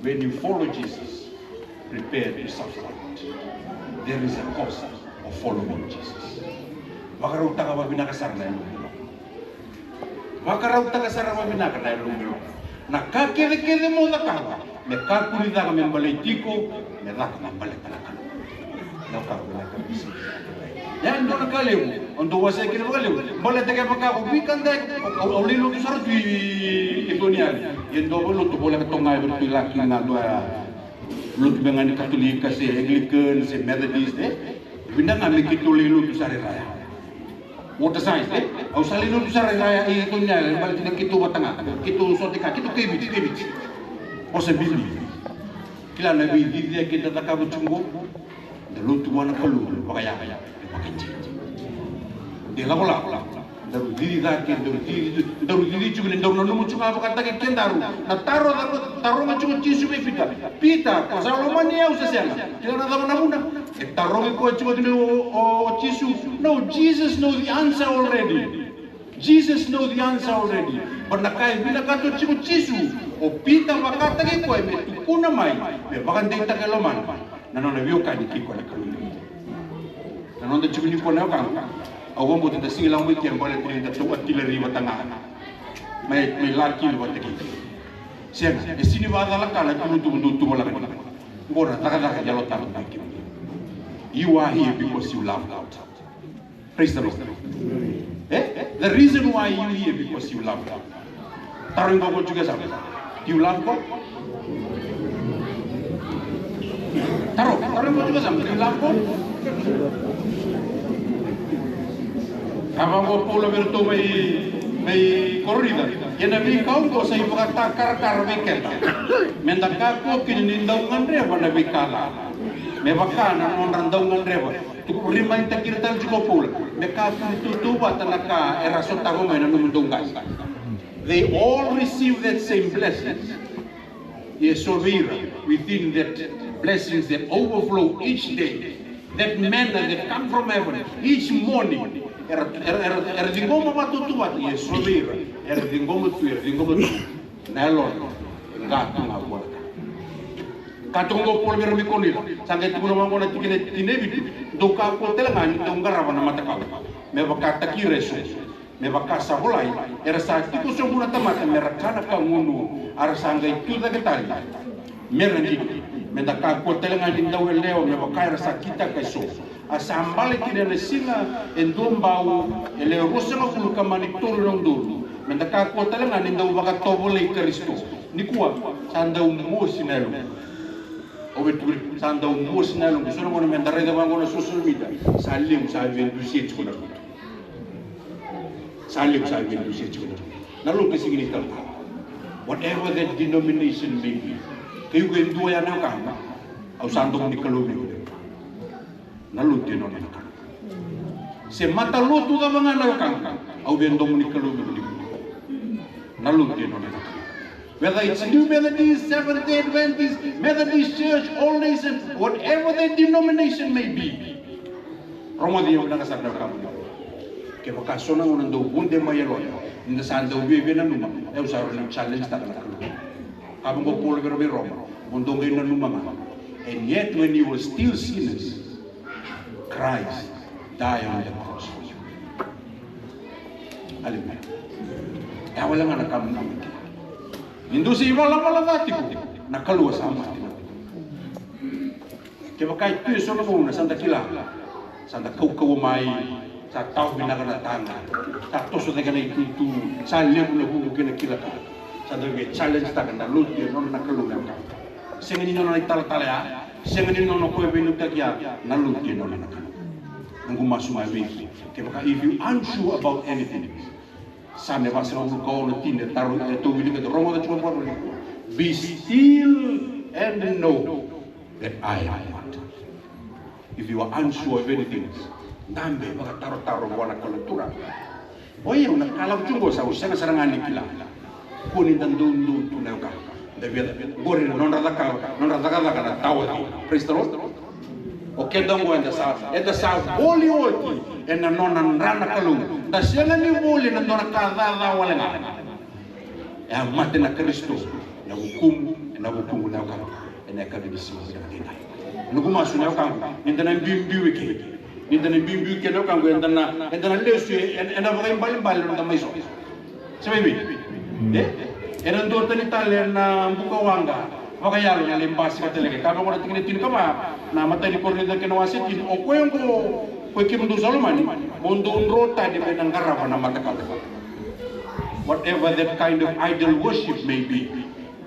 When you follow Jesus, prepare to suffer a lot. There is a cost of following Jesus. Vakarautaka vavinaka sara na yalomu. Vakarautaka sara vavinaka na yalomu. Na ka kecekece mo cakava, me kakua ni caka me baleti iko, me caka me baleta na Kalou. Na ka, na ka, ya e dua na ka levu, au dau wasea kina vakalevu. Baleta kevaka o veikadai, au, au, au lai lotu sara tu i, i, i Toniyali. E dua vei lotu voleka toka ga vei ratou i Laki ga dua ya. Lotu vei ga ni Katolika se Anglican se Methodist, e. Vinaka ga me keitou lai lotu sara i ra ya. Waterside, e? Au sa lai lotu sara i ra ya i Toniyali, baleta ni keitou vata ga. Keitou sote ka, keitou kai Viti, kai Viti. Vosa bibi. Kila na veicici e keda cakava tiko qo. Da lotu vua na Kalou vakayaya, vakadinadina. De lakolako. Daru cici cake, daru cici, daru cici tiko ni daru nanuma tiko ga vakataki kedaru na taro, taroga tiko Jisu vei Pita. Pita, ko sa lomani au se sega? Kila na cava na vuna? E tarogi koya tiko kina o, o, o Jisu. No, Jesus know the answer already. Jesus know the answer already. But na ka e vinakata tiko Jisu, o Pita vakataki koya me tukuna mai, me vakadeitaka e lomana na nona veiwekani kei koya na Kalou. Na noda tiko nikua na wekaqu, au vakabauta da sega ni lako mai ke baleta ni da tou artillery vata ga. Mai, mai laki vata kei. Sega, e sega ni vakacalaka na tuvatuva dou tuvalaka ni. Qo na cakacaka ni Yalo Tabu mai kemuni. You are here because you love God. Praise the Lord. Eh? The reason why you here because you love God. Taro i qo ko tiko e sara. Do you love God? Taro, taro i qo tiko e sara. Do you love God? Ka vaqo o Paula vei iratou mai, mai Korinica. Ia na veika oqo sa ivakatakarakara vei keda. Meda kakua kina ni dau gadreva na veika ca. Me vaka na nodra dau gadreva. Tuku, remind taki ira tale tiko o Paula, me kakua ni tautauvata na ka era sotava mai na nomudou qase. They all receive that same blessings. Ia so vei ira, within that blessings that overflow each day, that manna that come from heaven each morning. Era, era, era, era ciqoma vakatautauvata, ia so vei ira, era ciqoma tu, era ciqoma tu na yalodra, e qa tu ga vua na ka. Ka tukuna o Paula vei ira mai Korinica, sa qai tukuna vaqo na tikina e tini e vitu: Dou kakua tale ga ni dou qarava na matakau me vakataki ira eso. Me vaka sa volai, era sa tiko sobu na tamata me ra kana ka gunu, a ra sa qai tu cake tale me ra qiqi. Me da kakua tale ga ni dau yalewa me vaka era sa kitaka eso. A sa bale kina ena siga e dua bau e lewe ruasagavulu ka mani tolu na udolu. Me da kakua tale ga ni dau vakatovolei Karisito. Nikua sa dau mosi na yaloqu. Au vei tukuni, sa dau mosi na yaloqu. So na gauna me da raica vaqo na social media, sa levu sa veidusia tiko na lotu. Sa levu sa veidusia tiko na lotu. Na lotu e sega ni talatala. Whatever that denomination may be. Ke iko e dua ya na wekaqu, au sa domo ni Kalou vei iko. Na lotu e nona na Kalou. Se matalotu cava ga na wekaqu, au via domo ni Kalou vei iko. Na lotu e nona na Kalou. Whether it's New Methodist, Seventh Day Adventist, Methodist Church, All Nations, whatever the denomination may be. Rogoci au vinaka sara na wekaqu. Kevaka so na gauna dau vude mai yaloda, ni da sa dau viavia nanuma, au sa rawa ni challenge taka na Kalou. Ka vaqo o Paula vei ira mai Roma, mo dou qai nanuma ga. And yet when you were still sinners, Christ died on the cross for you. Aleluya. E a wale ga na ka mo nanuma kina. Ni dou se ivalavala ca tiko, na Kalou sa mate na. Kevaka e tu e so na gauna sa da kila, sa da kaukauwa mai, sa tawa vinaka na taga, sa toso cake na itutu, sa levu na vuvu kei na kila ka. Sa da via challenge taka na lotu e nona na Kalou na ka. Sega ni nona na italatala ya, sega ni nona o koya veiliutaki ya, na lotu e nona na Kalou. Noqu masu mai vei iko, kevaka if you unsure about anything, Same vasagavulu ka ono, tini, e taro, e tou wilika, rogoca tiko vakavinaka. Be still and know that I am God. If you are unsure of anything, dabe vakatarotaro vua na Kalou, Turaga. O yau na ka lako tiko qo sa au sega sara ga ni kila. Kua ni da doudou tu na wekaqu. Da via, qori na nodra cakava, nodra cakacaka na taoci. Praise the Lord. O keda qo eda sa, eda sa voli oti ena nona dra na Kalou. Da sega ni voli ena dua na ka caca wale ga. E a mate na Karisito ena vukumu, ena vukumu na wekaqu. Ena yakavi ni siga vinaka edaidai. Noqu masu na wekaqu, ni da na biubiu eke. Ni da na biubiu eke na wekaqu, eda na, eda na lesu e, ena, ena vakaibalebale na noda mai so. Se vei? E? Ena dua tani tale na buka waqa vakayalo na lai basika tale ga. Ka vaqo na tikina tinikava, na imatai ni Korinica kei na wase tini. O koya oqo, o koya kemudou sa lomani, mo dou dro tani mai na qarava na matakau. Whatever that kind of idol worship may be.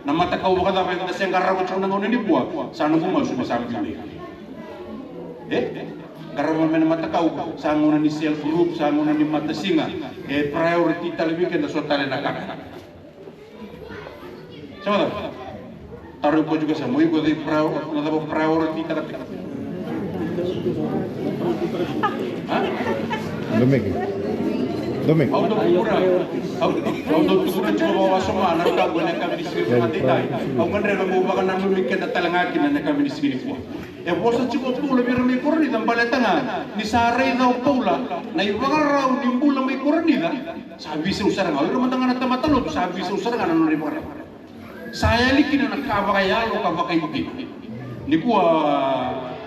Na matakau vakacava eda se qarava tiko na gauna nikua, sa noqu masu me sa biu mai. E? Qarava mai na matakau, sa gauna ni cell group, sa gauna ni matasiga. E priority tale vei keda so tale na ka. Sa vacava? Taro i Portugal, sa mo iko cei prior-, na cava priority taka tiko? Ha? Domingo. Domingo. Au dau tukuna, au, au dau tukuna tiko vakawasoma na ka qo ena yakavi ni siga vinaka edaidai. Au gadreva meu vakananumi keda tale ga kina ena yakavi ni siga nikua. E vosa tiko o Paula vei ira mai Korinica baleta ga ni sa raica o Paula na ivakarau ni bula mai Korinica. Sa veisau sara ga o ira mada ga na tamata lotu, sa veisau sara ga na nodra ivakarau. Sa yali kina na ka vakayalo ka vakaidina. Nikua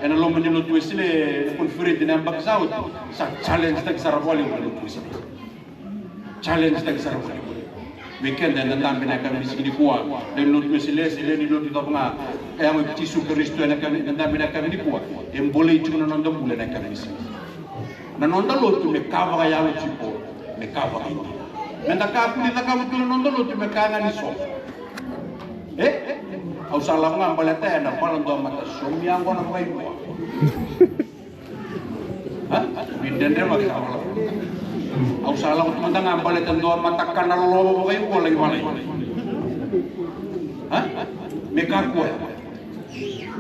ena loma ni lotu Wesele, na koniferedi na yabaki sa oti, sa challenge taki sara vakalevu na lotu Wesele. Challenge taki sara vakalevu. Vei keda eda dabe na yakavi ni siga nikua, lewe ni lotu Wesele se lewe ni lotu cava ga, ka yago i Jisu Karisito ena yakavi, eda dabe na yakavi nikua, e bolei tiko na noda bula ena yakavi ni siga. Na noda lotu me ka vakayalo tiko, me ka vakaidina. Meda kakua ni cakava tu na noda lotu me ka ga ni so. E? Au sa lako ga baleta ena vala dua mata somi yaqona vakaidua. Ha? Ni dredre maki sa vala. Au sa lako tu mada ga baleta dua mata kana loloma vakaidua lai valai. Ha? Me kakua ya.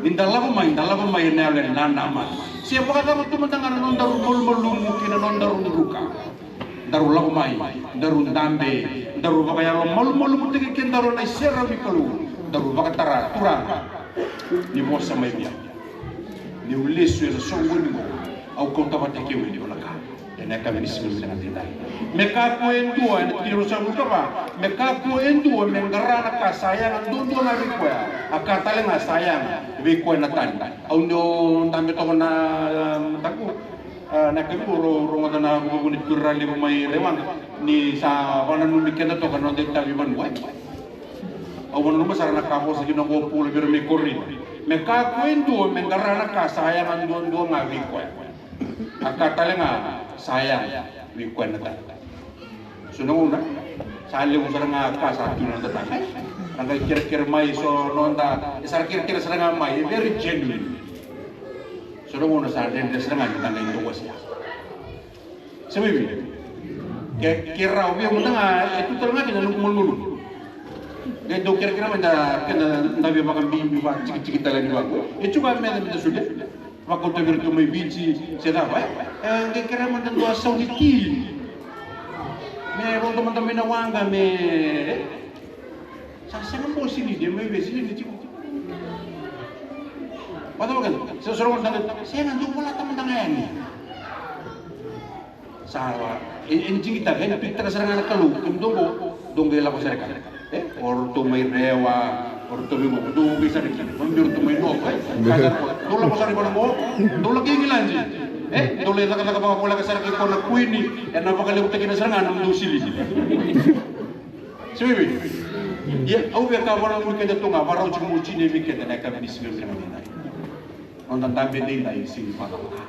Ni da lako mai, da lako mai ena yalo e nanamaki. Se vakacava tu mada ga na nodaru malumalumu kei na nodaru druka. Daru lako mai, daru dabe, daru vakayalo malumalumutaki kedaru ena iserau ni Kalou. Daru vakatara, Turaga, ni vosa mai vei au. Niu lesu ena soqoni qo, au kauta vata kei au e dua na ka. Ena yakavi ni siga vinaka edaidai. Me kakua e dua, ena tikina ruasagavulu ka va, me kakua e dua me qara na ka sa yaga duadua ga vei koya, a ka tale ga sa yaga vei koya na tani. Au ni o dabe toka na, um, taku, a, na yakavi qo, ro-, rogoca na vuvale ni tuirara levu mai Rewaqa ni sa vakananumi keda toka na noda itavi vanua. Au vakananuma sara na ka vosa kina qo o Paula vei ira mai Korinica. Me kakua e dua me qara na ka sa yaga duadua ga vei koya, a ka tale ga sa yaga vei koya na tani. So na gauna sa levu sara ga ka sa tu na noda tani. Na qai kerekere mai so noda, e sa ra kerekere sara ga mai, e very genuine. So na gauna sa dredre sara ga ni da qai dau wasea. Se vei vei? Ke, ke rawa vei au mada ga, e tu tale ga kina na noqu malumalumu. Qai dau kerekere mai da, keda da via vakabibi, vakatikitiki tale ni vaqo. E tu ga me da, me da solia. Vakauta vei iratou mai Viti se cava, e? E, qai kerea mada dua sau ni ti. Me vodo mada mai na waqa me, e? Sa sega mo silini, e mai veisilini tiko. Vata vaka, sa soro mada, sega, dou volata mada ga yani. Sa, e, e digitaka, e digitaka sara ga na Kalou, kemudou qo, dou qai lako sara i kea. E, o ratou mai Rewa, o ratou mai qo, dou qai sara i kea. Mai ratou mai Nova, e, ka sara qo, dou lako sara i kea qo, dou lako i Igiladi. E, dou lai cakacaka vakavoleka sara kei koya na kuini, ena vakalevutaki na sara ga na nomudou silini. Se vei vei? Ia, au via ka vakananumi keda tu ga, vakarau tiko meu tinia vei keda na yakavi ni siga vinaka edaidai. Noda dabe edaidai e sega ni vakacava.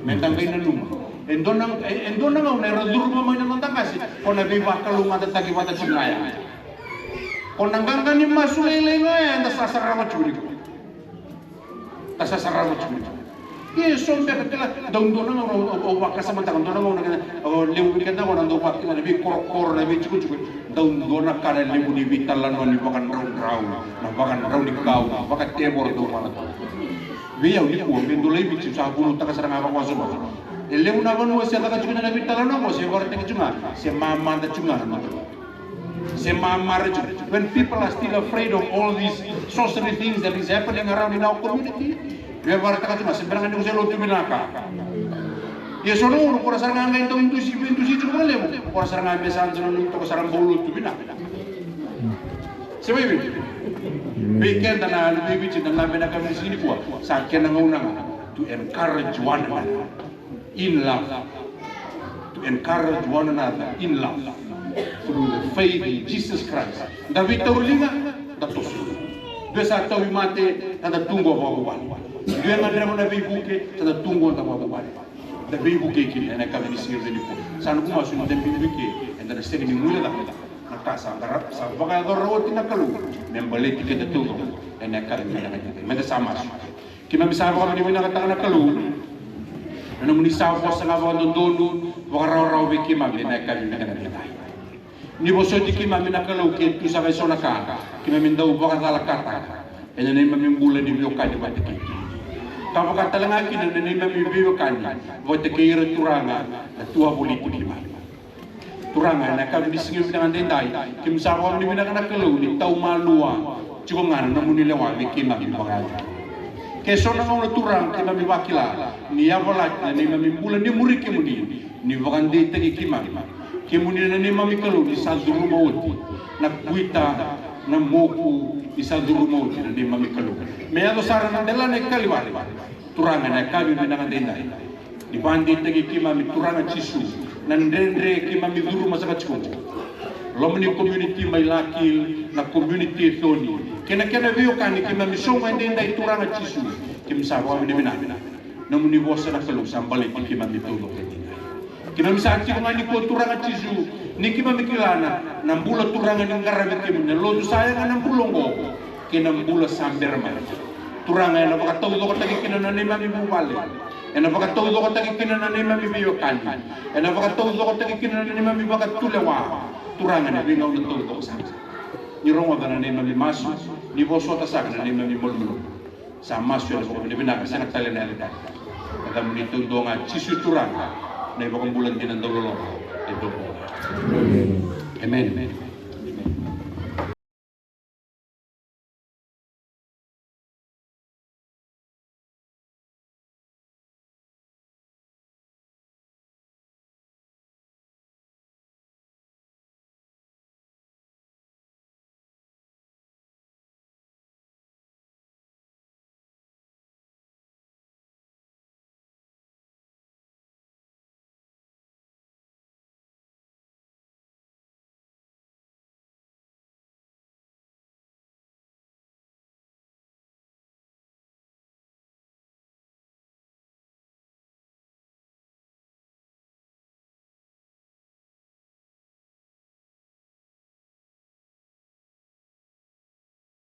Me da qai nanuma. E dua na, e, e dua na gauna era curuma mai na noda qase, ko na veivakalougatataki vata tiko ga ya. Ko na qaqa ni masu lailai ga ya, eda sa sarava tiko nikua. Da sa sarava tiko nikua. Ia e so beka kila, dau dua na gauna, au, au, au vakasamataka, dua na gauna keda, o levu vei keda qo na dau vakila na veikorokoro, na veitikotiko. Dau dua na ka na levu ni veitalanoa ni vakadraudrau, na vakadrau ni kau, na vakatevoro dau vana tu. Vei au nikua, me dau lai Viti, sa vunautaka sara ga vakawasoma. E levu na vanua se caka tiko na veitalanoa qo, se vakaraitaki tiko ga, se mamada tiko ga na noda. Se mamada tiko. When people are still afraid of all these sorcery things that is happening around in our community, me vakaraitaka tiko ga, se bera ga ni ko se lotu vinaka. Ia so na gauna ko ra sara ga qai dau dusi, veidusi tiko vakalevu, ko ra sara ga me sa dau nanumi toka sara bau lotu vinaka. Se vei vei? Vei keda na, vei Viti na, na me na ka me sigi nikua. Sa kena gauna ga to encourage one another in love. To encourage one another in love through the faith in Jesus Christ. Da veitauriliga, da toso. Dua sa tauvimate, sa da tu qo vakavuvale. Dua e gadreva na veivuke, sa da tu qo da vakavuvale. Da veivukei kina ena yakavi ni siga nikua. Sa noqu masu ni da veivukei, eda na sega ni guilecava na ka sa qara, sa vakayacora oti na Kalou me baleti keda taucoko ena yakavi ni siga nikua. Meda sa masu. Keimami sa vakavinavinakataka na Kalou ena nomuni sa vosa ga vakadodonu, vakarawarawa vei keimami ena yakavi ni siga nikua. Ni vosoti keimami na Kalou ke tu saka e so na ka keimami dau vakacalakataka ena neimami bula ni veiwekani vata kei kemuni. Ka vaka tale ga kina na neimami veiwekani vata kei ira turaga na tu wavoliti keimami. Turaga, ena yakavi ni siga vinaka edaidai, keimami sa vakavinavinaka na Kalou ni taumalua tiko ga na nomuni lewa vei keimami vakayalo. Ke so na gauna Turaga keimami vakila ni yavalati na neimami bula ni muri kemuni, ni vakadeitaki keimami. Kemuni na neimami Kalou ni sa curuma oti na kuita, na moku, ni sa curuma oti na neimami Kalou. Me yaco sara na delana e Kalivari. Turaga, ena yakavi vinaka edaidai, ni vakadeitaki keimami Turaga Jisu na dredre keimami curuma saka tiko qo. Loma ni community mai Larkhill, na community e Thorney, kei na kena veiwekani keimami sogo edaidai Turaga Jisu, keimami sa vakavinavinaka. Nomuni vosa na Kalou sa baleti keimami taucoko edaidai. Keimami sa tiko ga nikua Turaga Jisu, ni keimami kila na, na bula Turaga ni qaravi kemuni, na lotu sa yaga, na bula oqo, kei na bula sa bera mai. Turaga, ena vakataucokotaki kina na neimami vuvale, ena vakataucokotaki kina na neimami veiwekani, ena vakataucokotaki kina na neimami vakatulewa. Turaga, ena veigauna taucoko saka ni rogoca na neimami masu, ni vosota saka na neimami malumalumu. Sa masu ena vakavinavinaka, sega tale na yaca tale. Na yacamuni taudua ga Jisu Turaga, na iVakabula dina dauloloma e dau bula. Emeni.